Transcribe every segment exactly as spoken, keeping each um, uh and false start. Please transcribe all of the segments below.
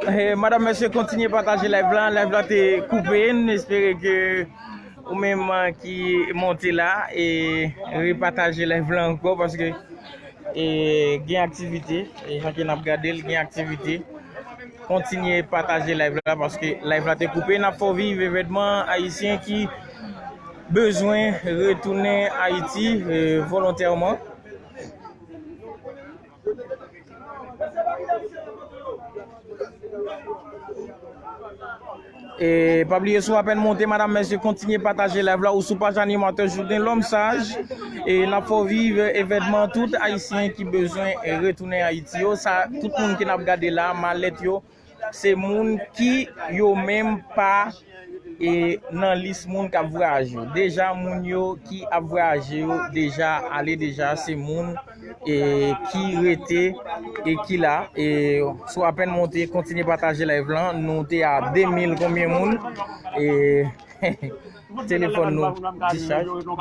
Eh, madanm, mesye, kontinye pataje live la. Live la te koupe. N espere ke ou menm, eh, ki monte la, e repataje live la ankò, paske, eh, gen aktivite. E jan ke n ap gade l, gen aktivite. Kontinye pataje live la, paske live la te koupe. N ap fè w viv evènman ayisyen ki bezwen retounen Ayiti, eh, volontèman. E pa bliye, si w apèn monte, madanm, mesye, kontinye pataje live la, ou sou paj animatè Jouden Lòm Saj. E n ap fè w viv evènman tout ayisyen ki bezwen retounen Ayiti yo. Sa, tout moun ke n ap gade la, malèt yo, se moun ki yo menm pa, e, nan lis moun k ap vwayaje yo. Deja, moun yo ki ap vwayaje yo deja ale deja, se moun, e, ki rete e ki la. E, si w apèn monte, kontinye pataje live lan. Nou te a de mil konbyen moun. E, telefòn nou dichaj. Non,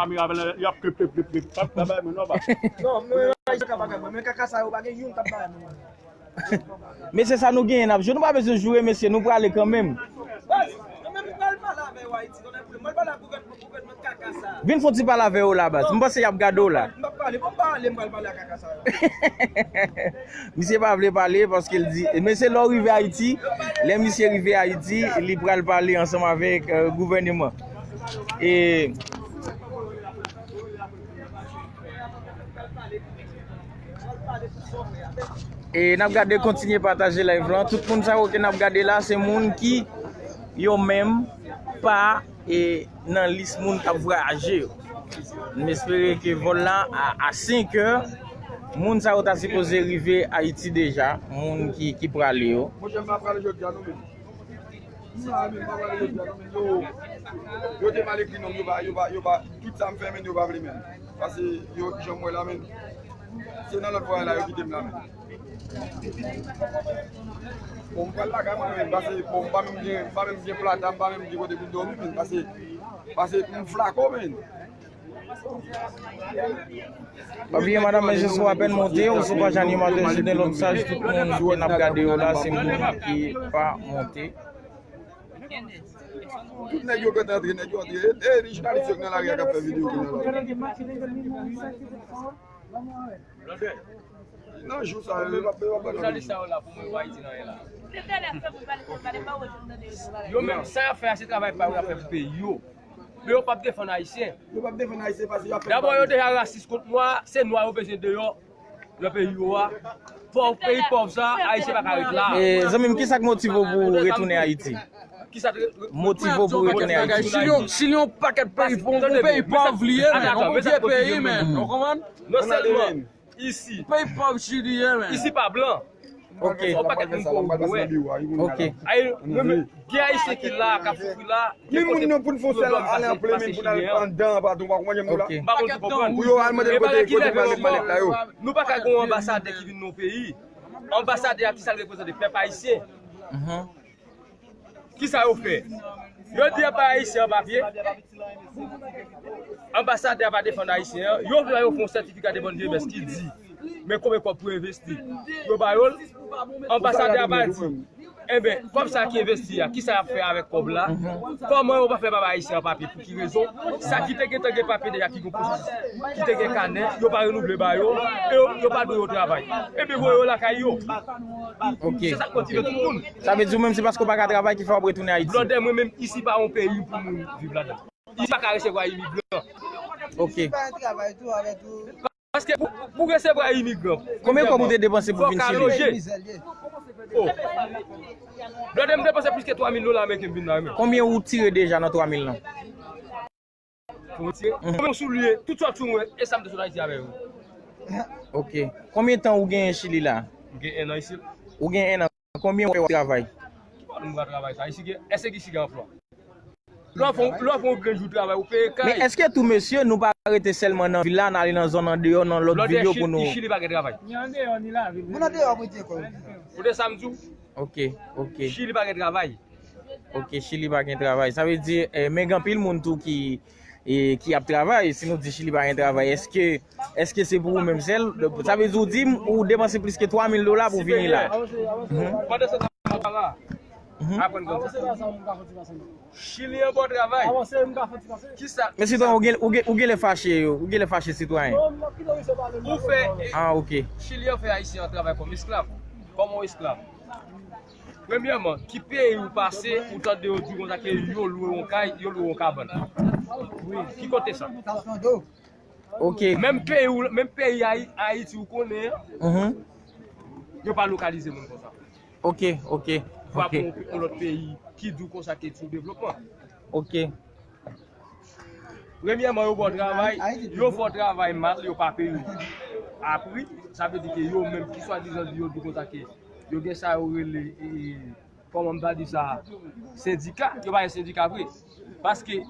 men kaka sa yo pa gen youn k ap bay mwen. Mesye, sa nou genyen n ap jwe, nou pa bezwen joure, mesye, nou prale kanmenm. Baz, mwen menm m pral pale avè yo Ayiti, konnen pou mwen pale ak gouvènman, gouvènman kaka sa. Vin fè yon ti pale avè yo la, baz. M panse y ap gade w la. M p ap pale, m p ap pale, m pral pale ak kaka sa yo. Misye pa vle pale paske l di, mesye, lè w rive Ayiti, lè misye rive Ayiti, li pral pale ansanm avèk, eh, gouvènman. E E n ap gade, kontinye pataje live lan. Tout moun sa yo ke n ap gade la, se moun ki yo menm pa, e, nan lis moun k ap vwayaje yo. M espere ke vòl la a, a senk è, moun sa yo ta sipoze rive Ayiti deja, moun ki, ki prale yo. Monchè, m pa prale jodi a non, men. Sa menm pa pale jodi a non, men yo, yo te mal ekri non m, yo pa, yo pa, yo pa, tout sa m fè, men yo pa vle, men. Pase yo, jan m wè la, men, se nan lòt vwayaj la yo kite m la, men. Bon, m pral lakay mwen, men, pase, bon, m pa menm gen, m pa menm gen plata, m pa menm gen kote pou m dòmi, men, pase, pase m flako, men. Pa bliye, madanm, mesye, si w apèn monte, ou sou paj animatè Jouden Lòm Saj, tout moun ke n ap gade yo la, se moun ki pa monte. Tout nèg yo gentan antre, nèg yo antre. E, e, jounalis yo k nan lari a k ap fè videyo ki nan lari. Nan jou sa yo, yo p ap, yo p ap ban nou. Jounalis sa yo la pou mwen, yo pa di nan anyen la. Yo menm, sa y ap fè a, se travay pa yo y ap fè pou peyi yo. Men yo p ap defann Ayisyen. Yo p ap defann Ayisyen paske y ap fè. Dabò, yo deja rasis kont nwa, se nwa yo bezwen deyò nan peyi yo a. Pòv, peyi pòv sa, Ayisyen pa ka ret la. E, zanmi m, kisa k motive w pou w retounen Ayiti? Kisa te motive w pou w retounen Ayiti? Si l yon, si l yon pakèt peyi, yon peyi pòv li ye, men, yon vye peyi, men, ou konprann? Non sèlman isi. Peyi pòv Chili ye, men. Isi pa blan. Ok. Yon pakèt moun pòv, wi. Ok. Ay, nou, men, gen Ayisyen ki la, k ap soufri la. Men moun nan pou n fè yon sèl ale anple, men pou n al anndan, pa tou, pa konprann nou la. Ok. M pa konn si w konprann. Pou yo al mande l kote, kote malèt, malèt la yo. Nou pa ka gen yon anbasadè ki vin nan yon peyi. Anbasadè a, kisa l reprezante? Pèp ayisyen. Mhm. Kisa yo fè? Yo di y ap bay Ayisyen an papye. Anbasadè a pa defann Ayisyen an. Yo fè yo fè yon sètifika de bòn vyebès ki di, men konbyen kòb pou envesti. Yo ba yo l. Anbasadè a pa di, enben, kòb sa ki envesti a, kisa y ap fè avèk kòb la? Kòman yo pa fè pa bay Ayisyen an papye? Pou ki rezon? Sa ki te gentan gen papye deja, ki gen pwosesis, ki te gen kanè, yo pa renouvle ba yo, e yo, yo pa dwe yo travay. Epi voye yo lakay yo. Ok. Se sa k motive tout moun. Sa vle di ou menm se paske w pa ka travay ki fè w ap retounen Ayiti? Blòdè, mwen menm isi pa yon peyi pou moun viv ladan. Isi pa ka resevwa imigran. Ok. Paske pou, pou resevwa imigran, konbyen kòb ou te depanse pou vin Chili? Fò w ka loje. Oh. Blòdè, m depanse plis ke twa mil dola ameriken m vin la, wi, men. Konbyen ou tire deja nan twa mil lan? Pou retire. Mhm. Mwen soulye, tout sòt sou mwen, e sa m te sot Ayiti avè yo. Ok. Konbyen tan ou genyen Chili la? M gen en an isi. Ou gen en an. Konbyen w fè w ap travay? Ki pwoblèm m ka travay sa? Isi gen, èske isi gen anplwa? Lè w fè, lè w fè yon grenn jou travay, ou peye kay. Men èske tou mesye, nou pa rete sèlman nan vil la, n ale nan zòn andeyò, nan lòt vil yo pou nou? Blòdè, Chili pa gen travay. Ni andeyò, ni lavil. Moun andeyò ap rete kò yo. Ou te sa m di w? Ok, ok. Chili pa gen travay. Ok, Chili pa gen travay. Sa vle di, eh, men gen anpil moun tou ki, e ki ap travay. Si nou di Chili pa gen travay, èske, èske se pou ou menm sèl? Sa vle di ou di m ou depanse plis ke twa mil dola pou vini la. Mhm. Pandan se tan, Mhm. Aprann konn sa. Chili an bon travay. Kisa? Men sitwayen, ou gen, ou gen, ou gen lè fache, ou gen lè fache sitwayen. Ou fè, ah, ok. Chili an fè Ayisyen an travay kòm esklav. Kòm yon esklav. Premyèman, ki peyi ou pase, ou tande yo di konsa ke yo lwe yon kay, yo lwe yon kabann? Ki kote sa? Ok. Menm peyi ou, menm peyi Ayi-, Ayiti ou konnen an, mhm, yo pa lokalize moun konsa. Ok, ok, fwa ok. Pou yon, yon lòt peyi ki di w konsa ke sou devlopman. Ok. Premyèman, yo ba w travay, yo fè w travay mal, yo pa peye w a pri. Sa vle di ke yo menm ki swadizan di yo di konsa ke yo gen sa yo rele, e, kòman m ta di sa, sendika, yo pa gen sendika vre. Paske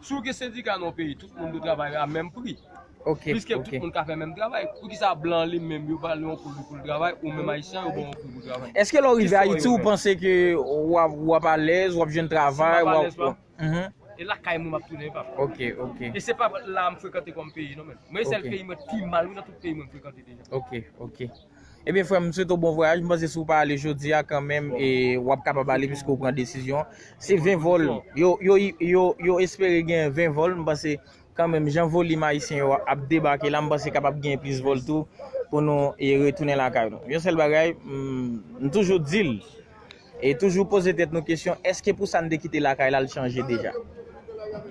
si w gen sendika nan yon peyi, tout moun dwe travay a menm pri. Ok, piske tout moun ka fè menm travay. Poukisa blan li menm, yo ba li yon pri pou l travay, ou menm ayisyen, yo ba w yon pri pou l travay? Èske lè w rive Ayiti, ou panse ke w ap, w ap alèz, w ap jwenn travay, w ap, mhm. E lakay mwen m ap tounen, papa. Ok, ok. E se pa la m frekante kòm peyi, non, men. Mwen, sèl peyi mwen pi mal, wi, nan tout peyi mwen m frekante deja. Ok, ok. Ebyen, frè m, m swete w bon vwayaj. M panse si w pa ale jodi a kanmenm, e w ap kapab ale piske w pran desizyon. Se ven vòl. Yo, yo, yo, yo espere gen ven vòl. M panse kanmenm, jan volim ayisyen yo ap debake la, m panse kapab gen plis vòl tou pou nou, e, retounen lakay nou. Yon sèl bagay, m, m toujou di l, e toujou poze tèt nou kesyon, èske pou sa n te kite lakay la, l chanje deja?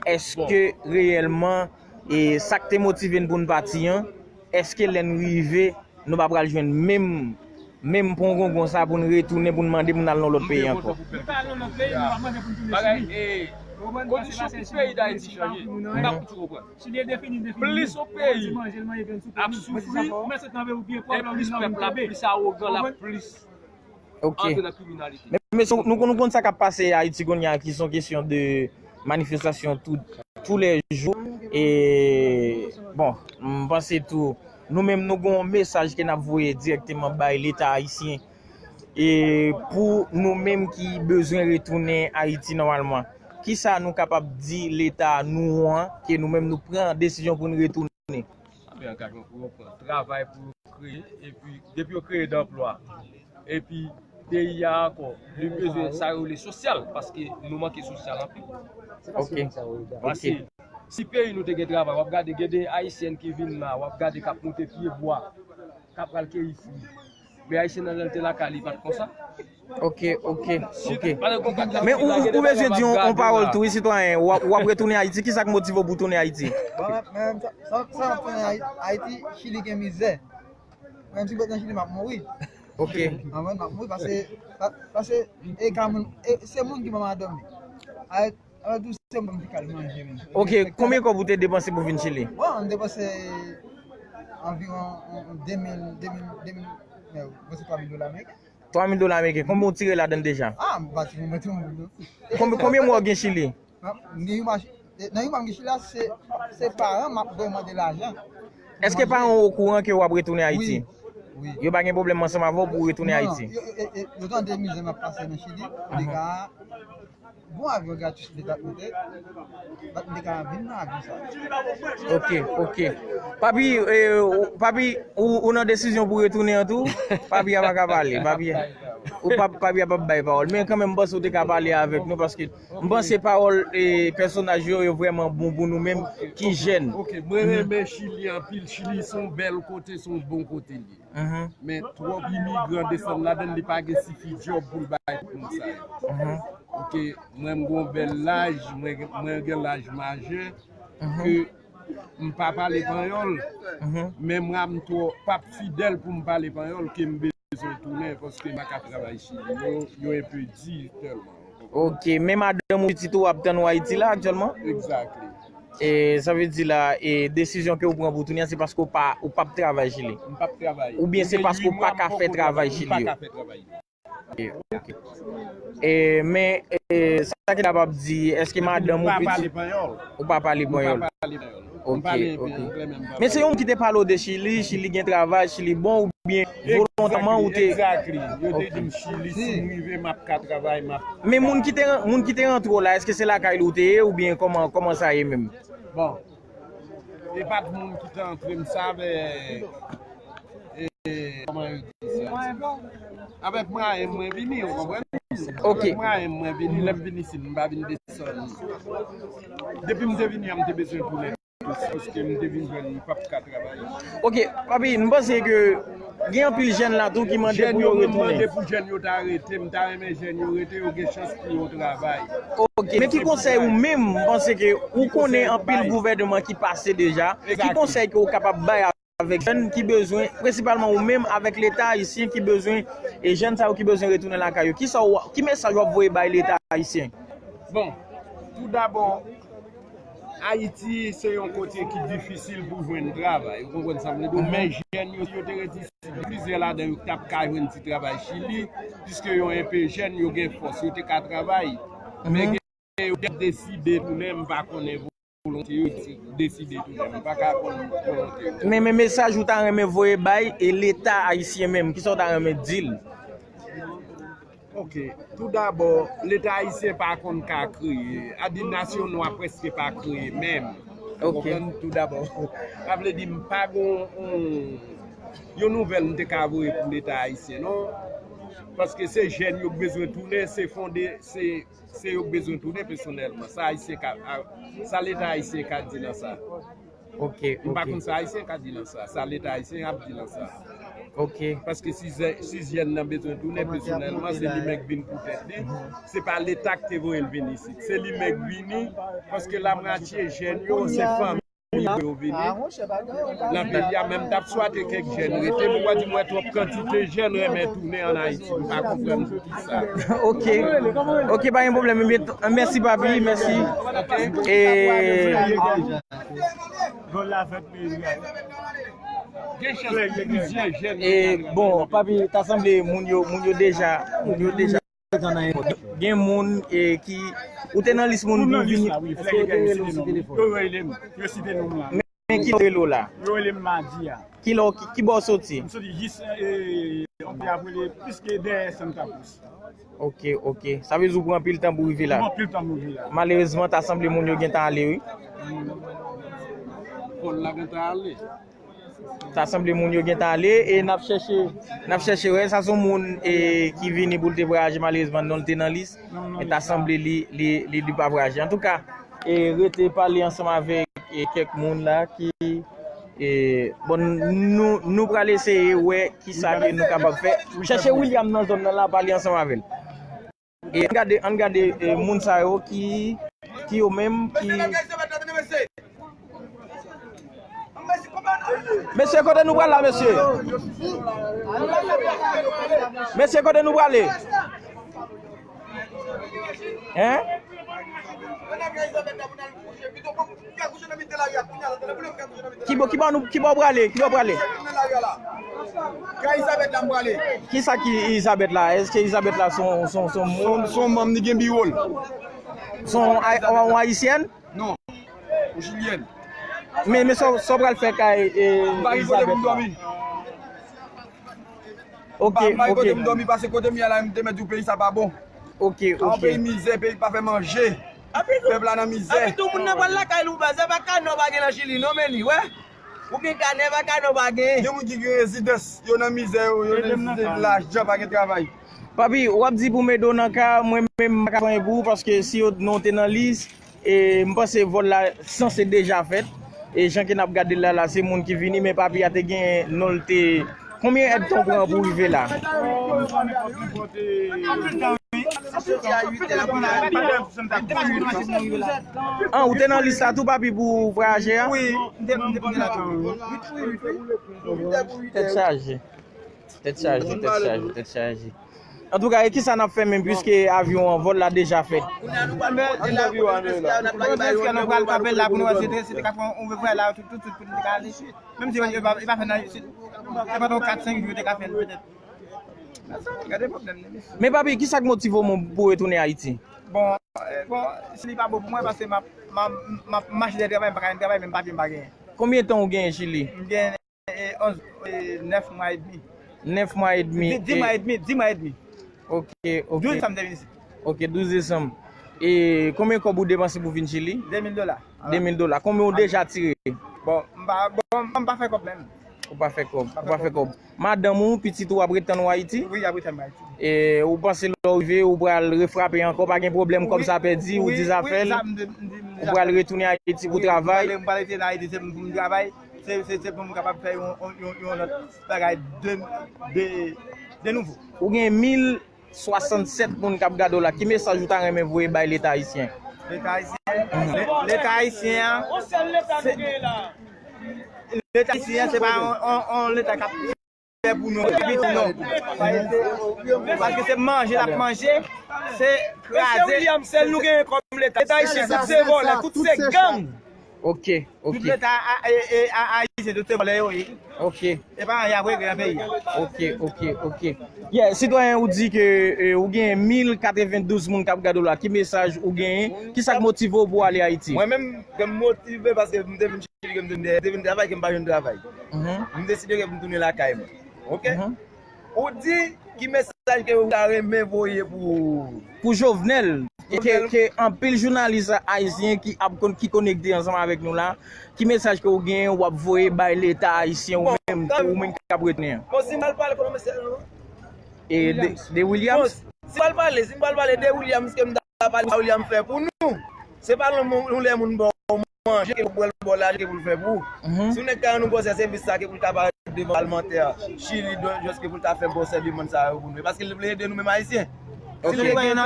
Èske reyèlman, e sa k te motive n pou n pati an, èske lè n rive, nou pa pral jwenn menm, menm pongongon sa pou n retounen, pou n mande pou n al nan lòt peyi ankò? Nou pa al nan lòt peyi, nou pa mande pou n tounen Chili. Bagay, e, kondisyon pou peyi Dayiti chanje. M pa konprann. Plis yon peyi ap soufri, e plis pèp la, plis awogan l ap plis antre nan kriminalite. Ok. Men, men se, nou, nou konn sa k ap pase Ayiti kounye a, ki se yon kesyon de manifestasyon tou, tou lè jou. E, bon, m panse tou, nou menm, nou gen yon mesaj ke n ap voye dirèkteman bay Leta ayisyen. E pou nou menm ki bezwen retounen Ayiti nòmalman, kisa nou kapab di Leta nou an, ke nou menm nou pran desizyon pou n retounen? Sa fè angajman pou yo pran, travay pou yo kreye, epi depi yo kreye de anplwa, epi peyi a ankò, li bezwen sa yo rele sosyal, paske nou manke sosyal anpil. Ok, ok. Paske si peyi nou te gen travay, w ap gade, gen de Ayisyen ki vin la, w ap gade k ap moute pyebwa, k ap pral keyi fwi. Men Ayisyen nan lè l te lakay li pa t konsa. Ok, ok, ok. Men ou, ou bezwen di yon, yon pawòl tou, wi, sitwayen. W ap, w ap retounen Ayiti, kisa k motive w pou w tounen Ayiti? Bon, men, men, sa, sa, sa m ap tounen Ayi-, Ayiti, Chili gen mizè. Menm si m ret nan Chili, m ap mouri. Ok. Anmwey, m ap mouri, paske, pa-, paske, e ka moun, e se moun ki ban m a dòmi. Ayiti, An tou se mwen ki kal manje, men. Ok, konbyen kòb ou te depanse pou vin Chili? Bon, m depanse anviwon, on, on, de mil, de mil, de mil, men, bon, se twa mil dola ameriken. Twa mil dola ameriken. Konbyen ou tire ladan l deja? Ah, m pa tire mwen tou, non. Konbyen, konbyen mwa w gen Chili? Nan, nan yon mwa, e, nan yon mwa m gen Chili la, se, se paran m ap voye mande lajan. Èske paran w okouran ke w ap retounen Ayiti? Wi, wi. Yo pa gen pwoblèm ansanm avè w pou w retounen Ayiti? Non, non, yo, yo, yo, yo tande mizè m ap pase nan Chili, mhm, yo ka Bon, avyon gratis leta t mete, bat m te ka vin nan avyon sa. Ok, ok. Papi, eh, ou- papi, ou, ou nan desizyon pou retounen an tou? Papi a pa ka pale. Papi, ou pap- papi a p ap bay pawòl. Men kanmenm, m panse ou te ka pale avèk nou, paske m panse pawòl, eh, pèsonaj yo, yo vrèman bon pou nou menm ki jèn. Ok, mwen renmen Chili anpil. Chili se yon bèl kote, se yon bon kote li ye. Mhm. Men twòp imigran desann ladan l, li pa gen sifi djòb pou l bay tout moun sa yo. Mhm. Ok, mwen m gon bèl laj, mwen, mwen gen laj majè, mhm, ke m pa pale panyòl, mhm, men mwen m twò p ap fidèl pou m pale panyòl, ke m bezwen tounen, paske m pa ka travay Chili. Yo, yo enpe di tèlman. Ok, men madanm ou, pitit ou ap tann ou Ayiti la aktyèlman? Exactly. E sa vle di la, e desizyon ke ou pran pou tounen an, se paske ou pa, ou p ap travay Chili? M p ap travay. Oubyen se paske ou pa ka fè travay Chili yo? M pa ka fè travay. Ok, ok. E, men, e, sa ki kapab di, èske madanm ou, pitit ou pa pale panyòl? Ou pa pale panyòl? Ok, ok. Men se yon moun ki te pale w de Chili, Chili gen travay, Chili bon, oubyen volontèman ou te... Exactly. Yo te di m Chili, si m rive, m ap ka travay, m ap... Men moun ki te, moun ki te rantre w la, èske se lakay li w te ye, oubyen kòman, kòman sa ye menm? Bon, e pa t moun ki te antre m sa avè, e, kòman yo di sa? Avèk mwayen mwen vini, ou konprann? Ok. Avèk mwayen mwen vini, lè m vin isit, m pa vin desann. Depi m te vini an, m te bezwen tounen tou, paske m te vin jwenn m p ap ka travay. Ok, papi, m panse ke gen anpil jèn la tou ki mande Jèn pou yo yo menm mande retounen. Pou jèn yo ta rete, m ta renmen jèn yo rete, yo gen chans pou yo travay. Ok, men ki konsèy ou menm, m panse ke ou konnen anpil gouvènman ki pase deja, ki konsèy ke ou kapab bay avèk jèn ki bezwen, prensipalman ou menm avèk Leta ayisyen ki bezwen, e jèn sa yo ki bezwen retounen lakay yo, ki sa w, ki mesaj w ap voye bay Leta ayisyen? Bon, tou dabò, Ayiti se yon kote ki difisil pou jwenn travay, ou konprann sa m vle di w, men jèn yo, si yo te ret isit, plizyè ladan yo t ap ka jwenn ti travay Chili, piske yo enpe jèn, yo gen fòs, yo te ka travay, men gen yo te deside tounen, m pa konnen volonte yo, deside tounen, m pa ka konn volonte yo. Men, men mesaj ou ta renmen voye bay e Leta ayisyen menm, ki sa w ta renmen di l? Ok, tou dabò, Leta ayisyen pa konn ka kreye. A di nasyon nwa prèske pa kreye menm. Ou konprann? Tou dabò, sa vle di m pa gon yon nouvèl m te ka voye pou Leta ayisyen non. Paske se jèn yo k bezwen tounen, se fonde, se se yo k bezwen tounen pèsonèlman. Sa ayisyen ka, sa Leta ayisyen ka di nan sa. Ok, M pa ok. Konn sa ayisyen ka di nan sa. Sa Leta ayisyen ap di nan sa. Ok. Paske si, si jèn nan bezwen tounen pèsonèlman, se li menm k vin pou tèt li. Se pa Leta k te voye l vin isit. Se li menm k vini, paske lamwatye jèn yo, se fanmi yo vini. Nan peyi a, men m t ap swate kèk jèn rete. Poukwa di m wè twòp kantite jèn renmen tounen ann Ayiti. M pa konprann poukisa. Ok. Ok, pa gen pwoblèm. Mèsi, papi. Mèsi. E Gen chans pou plizyè jèn. E bon, papi, ta sanble moun yo, moun yo deja, moun yo deja gen moun e ki ou te nan lis moun pou vini. Yo rele m. Yo site non m la. Men ki lè w rele w la? Yo rele m Madi a. Ki lè w, ki, ki bò w soti? M soti jis yon pe apre plis ke dèyè Santa Cruz. Ok, ok. Sa vle di ou pran anpil tan pou rive la? Mwen anpil tan pou rive la. Malerezman, ta sanble moun yo gentan ale, wi. Pòl la gentan ale. Ta sanble moun yo gentan ale e n ap chèche, n ap chèche wè. Sa se yon moun e, ki vini pou l te vwayaje, malerezman non l te nan lis. Men ta sanble li, li, li, li pa vwayaje. Antouka, e rete pale ansanm avèk e, kèk moun la ki e, bon, nou, nou pral eseye wè kisa ke nou kapab fè. Chèche William nan zòn nan la, pale ansanm avè l. E ann gade, ann gade e, moun sa yo ki, ki yo menm ki. Mesye, kote nou pral la, mesye? Mesye, kote nou prale? Hein? Ki bò, ki bò nou, ki bò prale? Ki bò prale? Kisa ki Elizabeth la? Èske Elizabeth la son, son, son moun? Son manm, li gen biwo l. Son ay- yon ayisyèn? Non. Yon chilyèn. Men, men sa, sa w pral fè kay e, Elizabeth la? Ok, ok. Kote m dòmi, paske kote m ye la, m te mèt di w peyi sa pa bon. Ok, ok. Yon peyi mizè, peyi pa fè manje. Pèp la nan mizè. Api tou moun nan pral lakay li pou bazè, pa kanè w pa gen nan Chili non, men li wè. Ou gen kanè, pa kanè w pa gen. Gen moun ki gen rezidans, yo nan mizè, yo, yo nan rezidans, lajan, pa gen travay. Papi, w ap di pou m ede w nan ka, mwen menm m pa ka fè anyen pou ou, paske si yo non te nan lis, e m panse vòl la sanse deja fèt. E jan ke n ap gade l la, la se moun ki vini, men papi a te gen non l te. Konbyen èdtan w pran pou w rive la? An, ou te nan lis la tou, papi, pou vwayaje a? Wi, m te, m te, m te la tou. Tèt chaje. Tèt chaje, tèt chaje, tèt chaje. Antouka, e kisa n ap fè menm, piske avyon an, vòl la deja fèt? Kounye a nou pral mete la, nou pral kanpe la pou nou wè si te, si te ka fè yon vwayaj la tout, tout, tout, pou nou te ka ale. Menm si e pa, e pa fè nan, si, e pa nan kat, senk jou, te ka fè l petèt. Gade pwoblèm nan, mesye. Men papi, kisa k motive w pou w retounen Ayiti? Bon, e, bon, Chili pa bon pou mwen, paske m ap, m ap, m ap mache dèyè travay, m pa ka jwenn travay, menm papye m pa genyen. Konbyen tan ou genyen Chili? M gen e, onz, e, nèf mwa edmi. Nèf mwa edmi. Di, di mwa edmi, di mwa edmi. Ok, ok. Douz desanm te vin isit. Ok, douz desanm. E konbyen kòb ou depanse pou vin Chili? De mil dola. De mil dola. Konbyen ou deja tire? Bon, m pa, bon, m pa fè kòb menm. Ou pa fè kòb, ou pa fè kòb. Madanm ou, pitit ou ap ret tann ou Ayiti? Wi, y ap ret tann m Ayiti. E ou panse lè w rive, ou pral refrape ankò, pa gen pwoblèm, kòb sa pèdi, ou di zafè l, ou pral retounen Ayiti pou travay? M pral rete nan Ayiti, se pou m travay, se, se, se pou m kapab fè yon, yon, yon, yon lòt bagay de, de, de nouvo. Ou gen mil swasannsèt moun k ap gade w la, ki mesaj ou ta renmen voye bay Leta ayisyen? Leta ayisyen? Mhm. Le-, Leta ayisyen an, se, Leta ayisyen an, se pa yon, yon, yon Leta k ap fè pou nou, epi tou non. Paske se manje l ap manje, se kraze. Mesye William, sèl nou genyen kòm Leta. Leta ayisyen, tout se vòlè, tout se gang. Ok, ok. Tout Leta a, a, e, e, a, ayisyen, tout se vòlè yo ye. Ok. E pa anyen ap regle nan peyi a. Ok, ok, ok. Yeah, sitwayen, ou di ke, e, ou gen mil katrevendouz moun k ap gade w la. Ki mesaj ou genyen? Ki sa k motive w pou w ale Ayiti? Mwen menm, ke m motive paske m te vin Chili, ke m te vin dèyè, te vin travay, ke m pa jwenn travay. Mhm. M deside ke m tounen lakay mwen. Ok? Mhm. Ou di ki mesaj ke ou ta renmen voye pou Pou Jovenel, e ke, Jovenel. Ke anpil jounalis ayisyen ki ap kon-, ki konekte ansanm avèk nou la, ki mesaj ke ou gen, w ap voye bay Leta ayisyen, ou menm, ou menm k ap retounen an? Bon, si m al pale, kòman mesye a rele? E de, de Williams? Bon, si m al pale, si m al pale de Williams, ke m ta pale sa Williams fè pou nou, se pa yon, yon lè moun ba w manje, ke pou l ba w lajan, ke pou l fè pou ou. Mhm. Si yon nèg ta rann ou bon sèvis sa, ke pou l ta parèt devan palmantè Chili, jis ke pou l ta fè bon sèvis moun sa yo pou nou. Paske l vle ede nou menm ayisyen. Ok. Si l te gen,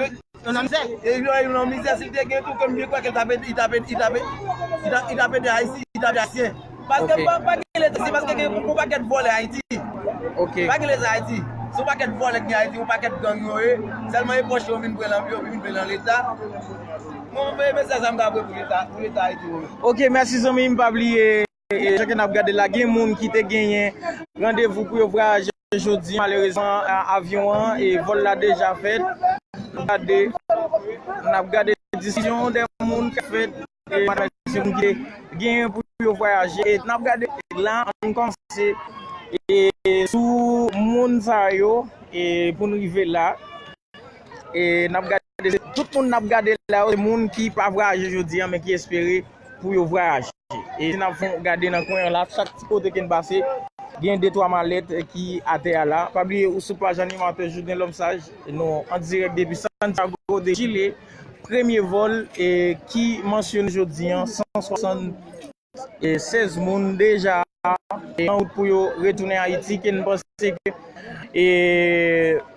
e, e, nan mizè, si l te gen tou, ke m byen kwè ke l t ap ede, li t ap ede, li t ap ede, li t ap, li t ap ede Ayiti, li t ap ede ayisyen. Paske pa, pa gen Leta, se paske gen yon pakèt vòlè Ayiti. Ok. Pa gen Leta Ayiti. Se yon pakèt vòlè ki gen Ayiti, yon pakèt gang yo ye. Sèlman e pòch yo vin pran nan, yo vin pran nan Leta. Mwen, mwen, mesaj sa m ka voye pou Leta, pou Leta Ayiti, wi. Ok, mèsi zanmi m, pa bliye, e, jan ke n ap gade la, gen moun ki te genyen randevou pou yo vwayaje jodi, malerezman, a, avyon an, e vòl la deja fèt. N ap gade, n ap gade diskisyon de moun k ap fèt, e madanm se moun ki te genyen pou yo vwayaje. E n ap gade la, ann kòmanse, e, sou moun sa yo, e pou n rive la. E n ap gade, se tout moun n ap gade la yo, se moun ki pa vwayaje jodi a, men ki espere pou yo vwayaje. E si n ap fè yon gade nan kwen an la, chak ti kote ke n pase, gen de twa malèt ki atè a la. Pa bliye, ou sou paj animatè Jouden Lòm Saj, nou an dirèk depi Santiago de Chile. Premye vòl, e, ki mansyone jodi an, san swasann e sèz moun deja, e, an wout pou yo retounen Ayiti, ke n panse ke, e,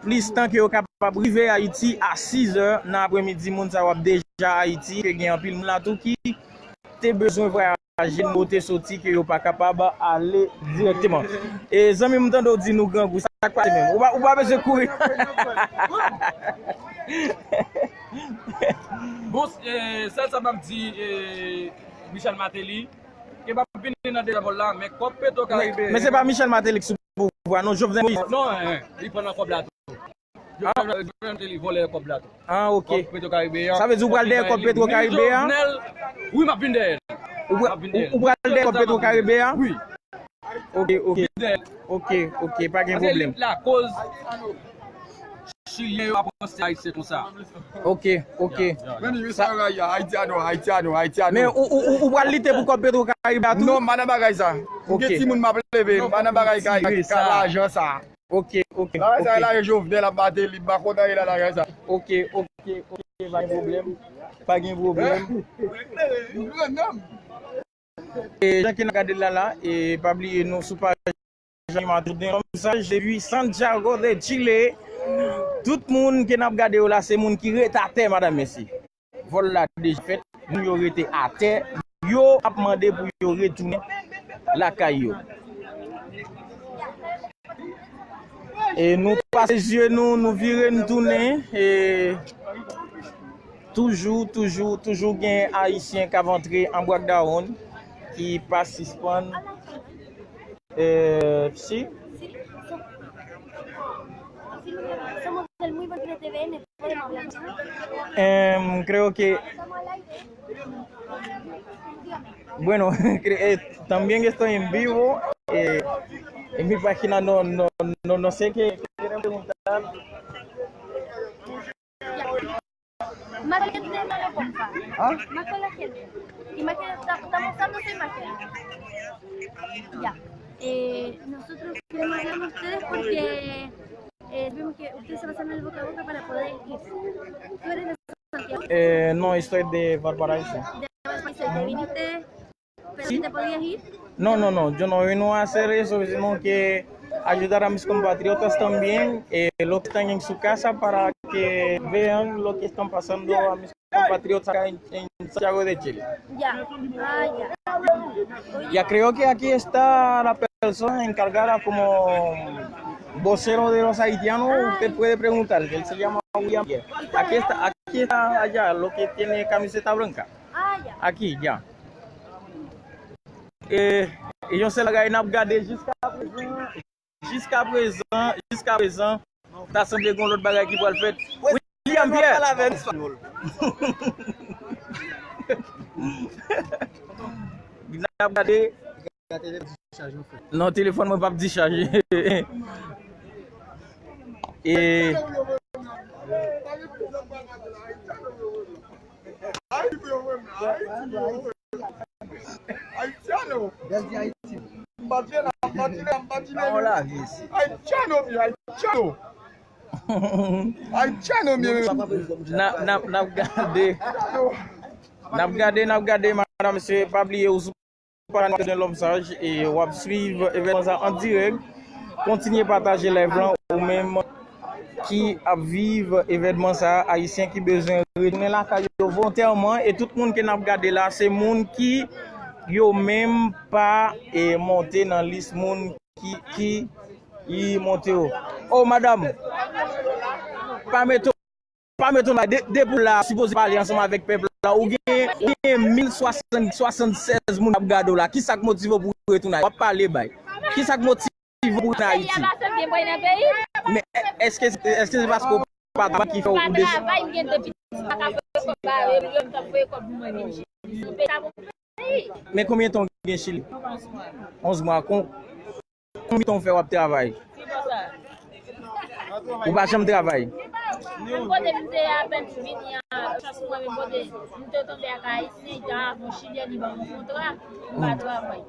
plis tan ke yo kapab rive Ayiti a sis è nan apremidi, moun sa yo ap deja Ayiti, ke gen anpil moun la tou ki te bezwen vwayaje, nou te soti, ke yo pa kapab ale dirèkteman. E zanmi m, tande w di nou grangou, sa k pase menm? Ou pa, ou pa bezwen kouri. Bon, e, sèl sa m ap di, e, Michel Martelly, ke m ap vini nan dezyèm vòl la, men kòb Petro Karibe. Men, men se pa Michel Martelly ki sou pouvwa, non, Jovenel Moïse. Non, en, li pran nan kòb la tou. Jovenel, Jovenel Martelly vòlè kòb la tou. Ah, ok. Kòb Petro Karibe a. Sa vle di ou pral dèyè kòb Petro Karibe a? Jovenel, wi, m ap vin dèyè l. Ou pra-, m ap vin dèyè l. Ou pral dèyè kòb Petro Karibe a? Wi. Ok, ok. Vin dèyè l. Ok, ok, pa gen pwoblèm. Paske li lakòz Chilyen yo ap ranse Ayisyen konsa. Ok, ok. Ya, ya, ya. Sa, Ayiti a nou, Ayiti a nou, Ayiti a nou. Men ou, ou, ou, ou pral lite pou kòb Petro Karibe a tou? Non, m pa nan bagay sa. M gen timoun m ap leve, m pa nan bagay ka, ka lajan sa. Ok, ok, ok. Bagay sa, lajan Jovenel ap bate li, m pa kontan la bagay sa. Ok, ok, ok, pa gen pwoblèm. Pa gen pwoblèm. E jan ke n ap gade l la la, e pa bliye nou sou paj Animatè Jouden Lòm Saj depi Santiago de Chile. Tout moun ke n ap gade yo la, se moun ki ret atè, madanm, mesye. Vòl la deja fèt, moun yo rete atè, yo ap mande pou yo retounen lakay yo. E nou pase zye nou, nou vire, nou tounen, e toujou, toujou, toujou gen Ayisyen k ap antre an Bwak Dawonn ki pa sispann, e, si. Em, creo que, bueno, cre-, eh, también estoy en vivo, eh, en mi página no, no, no, no sé qué quieren preguntar. ¿Ah? Más con la gente. Y más que ta- estamos usando esa imagen. Ya. Eh, nosotros queremos hablar con ustedes porque eh, vemos que ustedes se pasan el boca a boca para poder ir. ¿Tú eres de Santiago? Eh, no, estoy de Valparaíso. De Valparaíso. ¿Te viniste? ¿Pero te podías ir? No, no, no, yo no vino a hacer eso, sino que ayudar a mis compatriotas también, eh, los que están en su casa para que vean lo que están pasando a mis compatriotas acá en, en Santiago de Chile. Ya, ah, ya. Ya creo que aquí está la persona encargada como vocero de los haitianos, usted puede preguntar, él se llama William Pierre. Aquí está, aquí está allá, lo que tiene camiseta blanca. Ah, ya. Aquí, ya. E, e yon sèl bagay n ap gade jiska prezan, jiska prezan, jiska prezan, ta sanble gen lòt bagay ki pral fèt. William Pierre! N ap gade. Non, telefòn mwen p ap dichaje. E Haitiano. Haitiano, mi, Haitiano. Haitiano, mi. N ap, n ap, n ap gade. N ap gade, n ap gade, madanm, mesye, pa bliye ou sou paj de Lòm Saj e w ap swiv evènman sa an dirèk. Kontinye pataje live lan, ou menm ki ap viv evènman sa, ayisyen ki bezwen retounen lakay yo volontèman, e tout moun ke n ap gade la, se moun ki yo menm pa, e, monte nan lis moun ki, ki, ki monte yo. Oh, madanm, pa mete, pa mete w la, de, depi w la, sipoze pale ansanm avèk pèp la, ou gen, ou gen mil swasann, swasannsèz moun ap gade w la, kisa k motive w pou w retounen Ayiti? W ap pale bay. Kisa k motive w pou w retounen Ayiti? Men, èske, èske se paske w pa travay ki fè w desi- Men konbyen tan w gen Chili? Onz mwa. Kon, konbyen tan w fè w ap travay? Ou pa janm travay? Menm kote m te apèn vini an, chans mwen, menm kote m te tonbe ak Ayisyen, li te avè yon Chilyèn, li ban m yon kontra, m pa travay.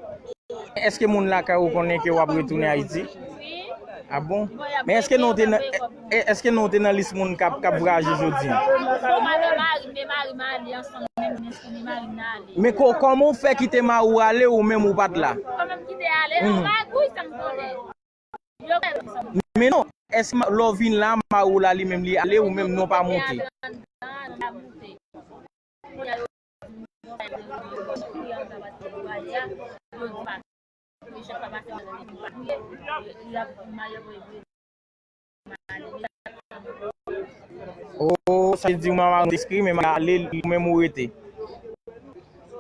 Èske moun lakay ou konnen ke w ap retounen Ayiti? Wi. Ah bon? Men èske non w te nan, e, èske non w te nan lis moun k ap, k ap vwayaje jodi a? Bon, m avè mari m, men mari m ale ansanm menm, men èske men mari m nan ale? Men ko-, kòman w fè kite mari w ale, ou menm ou pa t la? Kòman m kite ale? Nan magouy, sa m konnen. Men non, èske ma-, lè w vin la, mari w la li menm li ale, ou menm non pa monte? Oh, sa vle di ou mari w te enskri, men mari w ale, ou menm ou rete.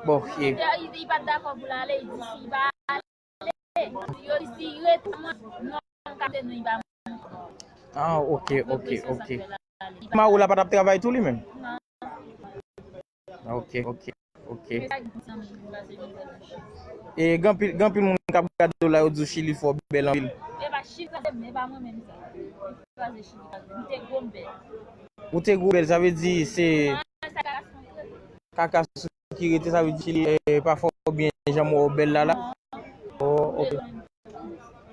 Bon, ok. Li pa t dakò pou l ale, li di si li pa ale, yo di si li rete, mwen, non, m ka te nou, li pa mwen. Ah, ok, ok, ok. Mari w la pa t ap travay tou li menm? Ok, ok, ok. E gen anpil, gen anpil moun k ap gade w la, yo di w Chili fò, bèl anpil. E pa Chili, se mwen, e pa mwen menm sa. Ou te gwo bèl, sa vle di se kaka sou ki rete, sa vle di Chili, eh, pa fè w byen jan m wè w bèl la la. Oh, ok.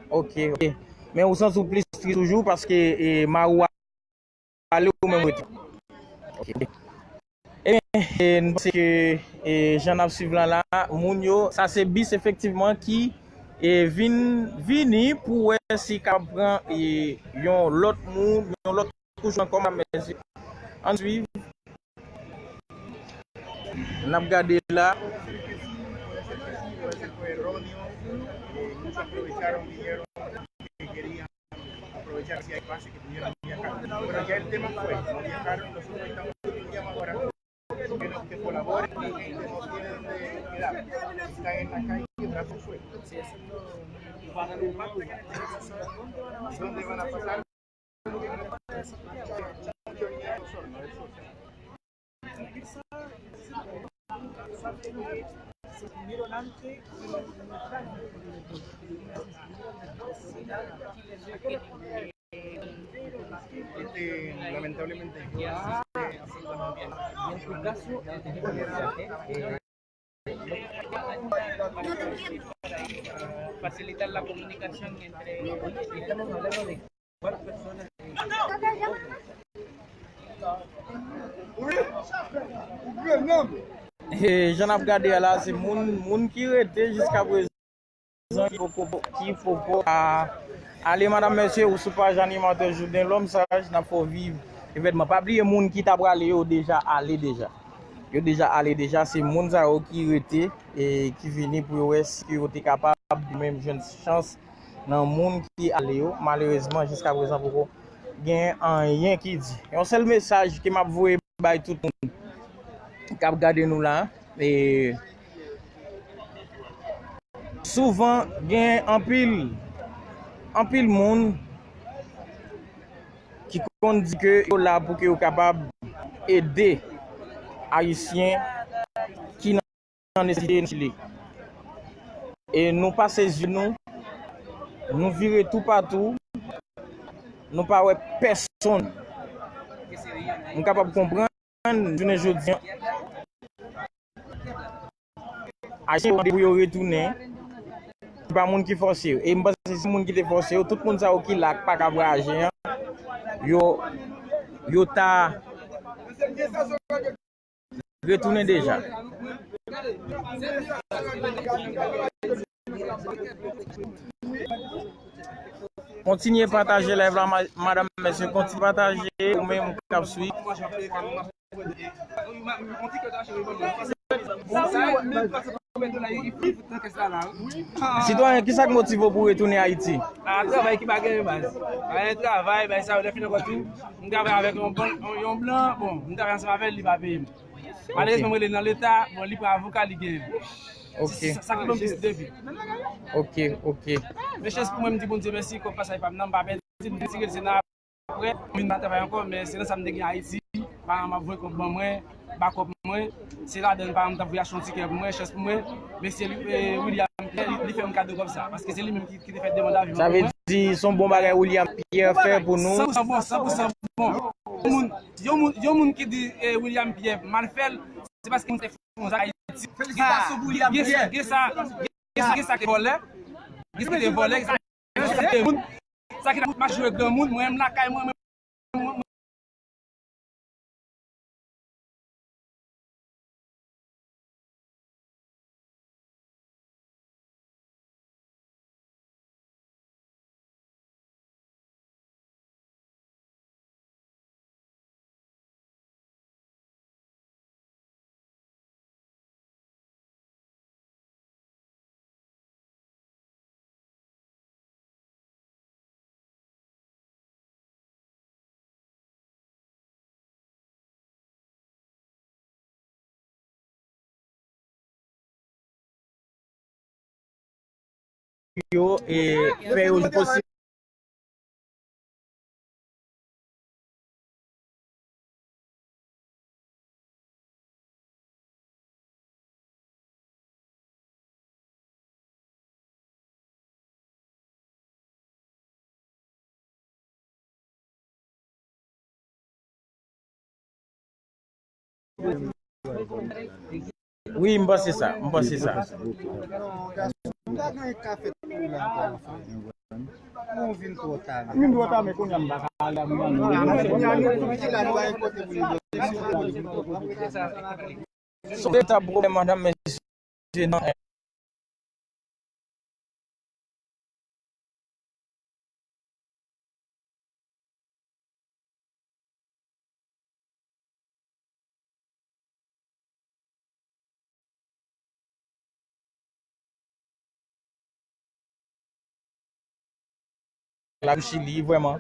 Ok, ok. Men ou santi w plis tris toujou paske, eh, mari w ale ou menm rete. Ok. Ebyen, eh, nou panse ke, eh, jan n ap swiv lan la, moun yo, sa se bis efektivman ki, eh, vin, vini pou wè si kapab pran, eh, yon lòt moun, yon lòt Toujou ankò, mèsi. Ann swiv. N ap gade la. Este, lamentablemente, yo sí se hacen también. Facilitar la comunicación entre cuatro personas. E jan n ap gade a la, se moun, moun ki rete jiska prezan ki poko, ki poko a ale. Madanm, mesye, ou sou paj animatè Jouden Lòm Saj, n ap fè w viv evènman. Pa bliye, moun ki ta prale yo deja ale deja. Yo deja ale deja, se moun sa yo ki rete e ki vini pou yo wè si yo te kapab menm jwenn chans nan moun ki ale yo. Malerezman, jiska prezan poko gen anyen ki di. Yon sèl mesaj ke m ap voye bay tout moun k ap gade nou la. E souvan, gen anpil, anpil moun ki konn di ke yo la pou ke yo kapab ede Ayisyen ki nan nesesite nan Chili. E nou pase zye nou, nou vire toupatou, nou pa wè pèsonn. Nou kapab konprann, jounen jodi a, Ayisyen yo mande pou yo retounen. Se pa moun ki fòse yo. E m panse si moun ki te fòse yo, tout moun sa yo ki la k pa ka vwayaje an, yo, yo ta retounen deja. Kontinye pataje live la, ma-, madanm, mesye, kontinye pataje, ou menm k ap swiv. Sitwayen, kisa k motive w pou w retounen Ayiti? A, travay ki pa genyen baz. Pa gen travay, bay sa yo, lè fini ankò tou, m travay avèk yon blan, yon blan, bon, m travay ansanm avè l, li pa peye m. Malerezman, mwen rele nan leta, bon, li pran avoka, li genyen. Ok. Sa, sa ki ban m plis defi. Ok, ok. Men chans pou mwen, m di Bondye mèsi, kòb pasaj pa m nan, m pa pèdi, m retire l, se nan apre, m vin pa travay ankò, men se nan sa m te gen Ayiti, paran m ap voye kòb ban mwen, bakòp mwen, se ladan l, paran m t ap voye achte yon tikè pou mwen, chans pou mwen, mesye, eh, William Pierre, li, li fè m kado kòb sa, paske se li menm ki, ki te fè demann avi an pou mwen. Sa vle di, se yon bon bagay William Pierre fè pou nou. San pou san bon, san pou san bon. Yon moun, yon moun, yon moun ki di, eh, William Pierre mal fè l, se paske moun te fè yon zak Ayiti. Gen sa, gen sa, gen sa, gen sa ki vòlè, gen sa ki te vòlè, gen sa ki te moun, sa ki ta fout mache yo granmoun, mwen menm lakay mwen, mwen, mwen, yo e fè yo posib. Wi, m panse sa, m panse sa. M ta gen kafe pou la ankò. Nou vin twò ta. Vin twò ta, men kounye a m pa ka ale a mwen. Se yon veritab pwoblèm, madanm, mesye, nan la Chili, vrèman.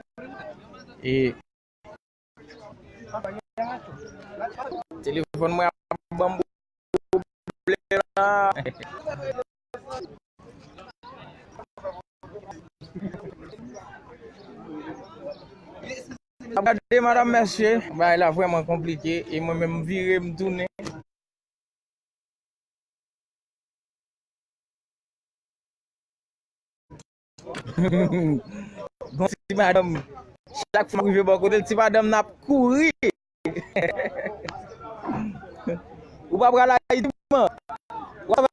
E telefòn mwen ap ban m pwoblèm la. Ap gade, madanm, mesye, bagay la vrèman konplike, e mwen menm m vire, m tounen. Bon, ti madanm, chak fwa m rive bò kote l, ti madanm nan ap kouri. pa pral Ayiti, man. W ap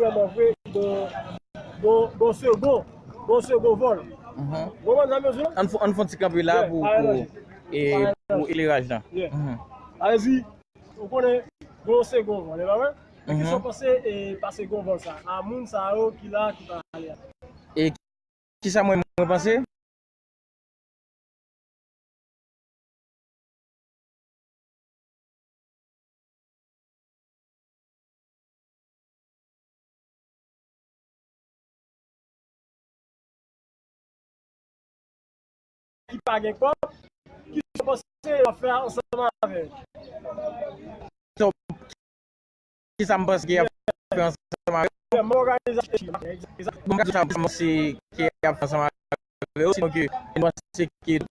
vrèman vre, gon, gon, gon segon, gon segon vòl. Mhm. Ou konprann sa m di w? Ann fè, ann fè yon ti kanpe la pou, pou, e, pou ekleraj lan. Mhm. Sa vle di, ou konnen, gon segon vòl, e pa vre? Kisa w panse, e, pa segon vòl sa a moun sa yo ki la, ki pa ale a? E kisa mwen, mwen panse? Ki pa gen kòb, ki sa w panse yo ap fè ansanm avè l? Kisa m panse ke y ap fè ansanm avè yo? Bon, m ka di sa m panse ke y ap fè ansanm avè yo, sinon ke m panse ke